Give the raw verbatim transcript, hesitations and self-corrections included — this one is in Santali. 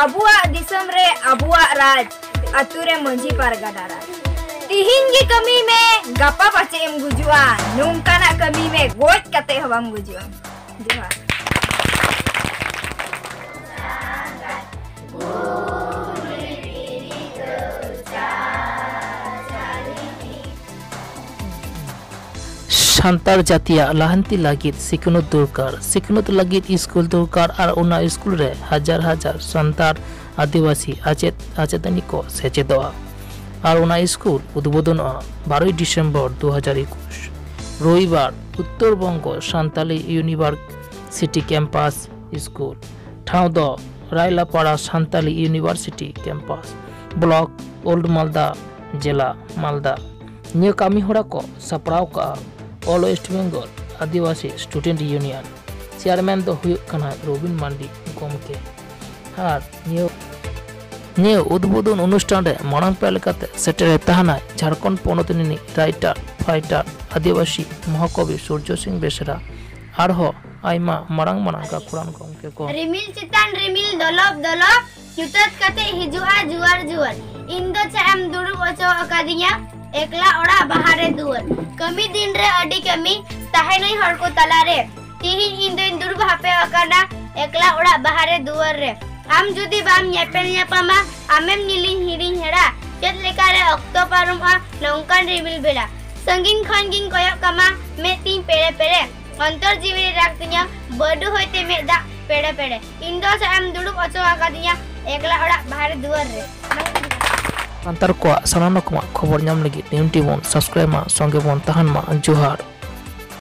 ᱟᱵᱚᱣᱟᱜ ᱫᱤᱥᱚᱢ ᱨᱮ ᱟᱵᱚᱣᱟᱜ ᱨᱟᱡᱽ, ᱟᱛᱳ ᱨᱮ ᱢᱟᱹᱡᱷᱤ ᱯᱟᱨᱜᱟᱱᱟ ᱨᱟᱡᱽ᱾ ᱛᱤᱦᱤᱧ ᱜᱮ ᱠᱟᱹᱢᱤ ᱢᱮ, ᱜᱟᱯᱟ ᱯᱟᱪᱮᱫ ᱮᱢ ᱜᱩᱡᱩᱜᱼᱟ᱾ ᱱᱚᱝᱠᱟᱱᱟᱜ ᱠᱟᱹᱢᱤ ᱢᱮ, ᱜᱚᱡ ᱠᱟᱛᱮ ᱦᱚᱸ ᱵᱟᱢ ᱜᱩᱡᱩᱜᱼᱟ᱾ ᱡᱚᱦᱟᱨ᱾ ᱥᱟᱱᱛᱟᱲ ᱡᱟᱹᱛᱤᱭᱟᱜ ᱞᱟᱦᱟᱱᱛᱤ ᱞᱟᱹᱜᱤᱫ ᱥᱤᱠᱷᱱᱟᱹᱛ ᱫᱚᱨᱠᱟᱨ, ᱥᱤᱠᱷᱱᱟᱹᱛ ᱞᱟᱹᱜᱤᱫ ᱥᱠᱩᱞ ᱫᱚᱨᱠᱟᱨ ᱟᱨ ᱚᱱᱟ ᱥᱠᱩᱞ ᱨᱮ ᱦᱟᱡᱟᱨ ᱦᱟᱡᱟᱨ ᱥᱟᱱᱛᱟᱲ, ᱟᱹᱫᱤᱵᱟᱹᱥᱤ ᱟᱪᱮᱫ ᱟᱪᱮᱛᱟᱹᱱᱤ ᱠᱚ ᱥᱮᱪᱮᱫᱚᱜᱼᱟ ᱟᱨ ᱚᱱᱟ ᱥᱠᱩᱞ ᱩᱫᱵᱳᱫᱚᱱᱚᱜᱼᱟ ᱵᱟᱨᱚᱭ ᱰᱤᱥᱮᱢᱵᱚᱨ ᱫᱩ ᱦᱟᱡᱟᱨ ᱮᱠᱩᱥ, ᱨᱚᱵᱤᱵᱟᱨ, Uttar Banga Santali university campus school. ᱴᱷᱟᱶ ᱫᱚ Railapara Santali university campus, block old Malda, ᱡᱮᱞᱟ ᱢᱟᱞᱫᱟ᱾ ᱱᱤᱭᱟᱹ ᱠᱟᱹᱢᱤ ᱦᱚᱨᱟ ᱠᱚ ᱥᱟᱯᱲᱟᱣ ᱠᱟᱜᱼᱟ All West Bengal ᱟᱹᱫᱤᱵᱟᱹᱥᱤ ᱥᱴᱩᱰᱮᱱᱴ ᱤᱭᱩᱱᱤᱭᱚᱱ᱾ ᱪᱮᱭᱟᱨᱢᱮᱱ ᱫᱚ ᱦᱩᱭᱩᱜ ᱠᱟᱱᱟ ᱨᱚᱵᱤᱱ ᱢᱟᱱᱰᱤ ᱜᱚᱢᱠᱮ᱾ ᱟᱨ ᱱᱤᱭᱟᱹ, ᱱᱤᱭᱟᱹ ᱩᱫᱵᱳᱫᱚᱱ ᱚᱱᱩᱥᱴᱷᱟᱱ ᱨᱮ ᱢᱟᱲᱟᱝ ᱯᱮᱲᱟ ᱞᱮᱠᱟᱛᱮ ᱥᱮᱴᱮᱨᱮ ᱛᱟᱦᱮᱱᱟᱭ ᱡᱷᱟᱲᱠᱷᱚᱸᱰ ᱯᱚᱱᱚᱛ ᱨᱤᱱᱤᱡ ᱨᱟᱭᱴᱟᱨ, ᱯᱷᱟᱭᱴᱟᱨ, ᱟᱹᱫᱤᱵᱟᱹᱥᱤ ᱢᱚᱦᱟᱠᱚᱵᱤ ᱥᱩᱨᱡᱚ ᱥᱤᱝ ᱵᱮᱥᱨᱟ᱾ ᱟᱨᱦᱚᱸ ᱟᱭᱢᱟ ᱢᱟᱨᱟᱝ ᱢᱟᱨᱟᱝ ᱜᱟᱹᱠᱷᱩᱲᱟᱱ ᱜᱚᱢᱠᱮ ᱠᱚ᱾ ᱨᱤᱢᱤᱞ ᱪᱮᱛᱟᱱ ᱨᱤᱢᱤᱞ ᱫᱚᱞᱚᱵ ᱫᱚᱞᱚᱵ ᱧᱩᱛᱟᱹᱛ ᱠᱟᱛᱮ ᱦᱤᱡᱩᱜᱼᱟ ᱡᱩᱣᱟᱹᱨ ᱡᱩᱣᱟᱹᱨ᱾ ᱤᱧ ᱫᱚ ᱪᱮᱫ ᱮᱢ ᱫᱩᱲᱩᱵ ᱦᱚᱪᱚ ᱟᱠᱟᱫᱤᱧᱟ ᱮᱠᱞᱟ ᱚᱲᱟᱜ ᱵᱟᱦᱟᱨᱮ ᱫᱩᱣᱟᱹᱨ᱾ ᱠᱟᱹᱢᱤ ᱫᱤᱱ ᱨᱮ ᱟᱹᱰᱤ ᱠᱟᱹᱢᱤ, ᱛᱟᱦᱮᱱᱟᱹᱧ ᱦᱚᱲ ᱠᱚ ᱛᱟᱞᱟᱨᱮ᱾ ᱛᱤᱦᱤᱧ ᱤᱧ ᱫᱚᱧ ᱫᱩᱲᱩᱵ ᱦᱟᱯᱮ ᱟᱠᱟᱱᱟ ᱮᱠᱞᱟ ᱚᱲᱟᱜ ᱵᱟᱦᱟᱨᱮ ᱫᱩᱣᱟᱹᱨ ᱨᱮ᱾ ᱟᱢ ᱡᱩᱫᱤ ᱵᱟᱢ ᱧᱮᱯᱮᱞ ᱧᱟᱯᱟᱢᱟ, ᱟᱢᱮᱢ ᱧᱮᱞᱤᱧ ᱦᱤᱲᱤᱧ ᱦᱮᱲᱟ᱾ ᱪᱮᱫ ᱞᱮᱠᱟᱨᱮ ᱚᱠᱛᱚ ᱯᱟᱨᱚᱢᱚᱜᱼᱟ ᱱᱚᱝᱠᱟᱱ ᱨᱤᱢᱤᱞ ᱵᱮᱲᱟ? ᱥᱟᱺᱜᱤᱧ ᱠᱷᱚᱱ ᱜᱤᱧ ᱠᱚᱭᱚᱜ ᱠᱟᱢᱟ ᱢᱮᱫ ᱛᱤᱧ ᱯᱮᱲᱮ ᱯᱮᱲᱮ᱾ ᱚᱱᱛᱚᱨ ᱡᱤᱣᱤ ᱨᱮ ᱨᱟᱜᱽ ᱛᱤᱧᱟᱹ ᱵᱟᱹᱰᱩ ᱦᱚᱭᱛᱮ ᱢᱮᱫ ᱫᱟᱜ ᱯᱮᱲᱮ ᱯᱮᱲᱮ᱾ ᱤᱧ ᱫᱚ ᱪᱮᱫ ᱮᱢ ᱫᱩᱲᱩᱵ ᱦᱚᱪᱚ ᱟᱠᱟᱫᱤᱧᱟ ᱮᱠᱞᱟ ᱚᱲᱟᱜ ᱵᱟᱦᱟᱨᱮ ᱫᱩᱣᱟᱹᱨ ᱨᱮ᱾ ᱥᱟᱱᱛᱟᱲ ᱠᱚᱣᱟᱜ ᱥᱟᱱᱟᱢ ᱨᱚᱠᱚᱢᱟᱜ ᱠᱷᱚᱵᱚᱨ ᱧᱟᱢ ᱞᱟᱹᱜᱤᱫ ᱱᱤᱭᱩᱱ ᱴᱤ ᱵᱚᱱ ᱥᱟᱵᱥᱠᱨᱟᱭᱤᱵ ᱢᱟ, ᱥᱚᱸᱜᱮ ᱵᱚᱱ ᱛᱟᱦᱮᱱ ᱢᱟ᱾ ᱡᱚᱦᱟᱨ᱾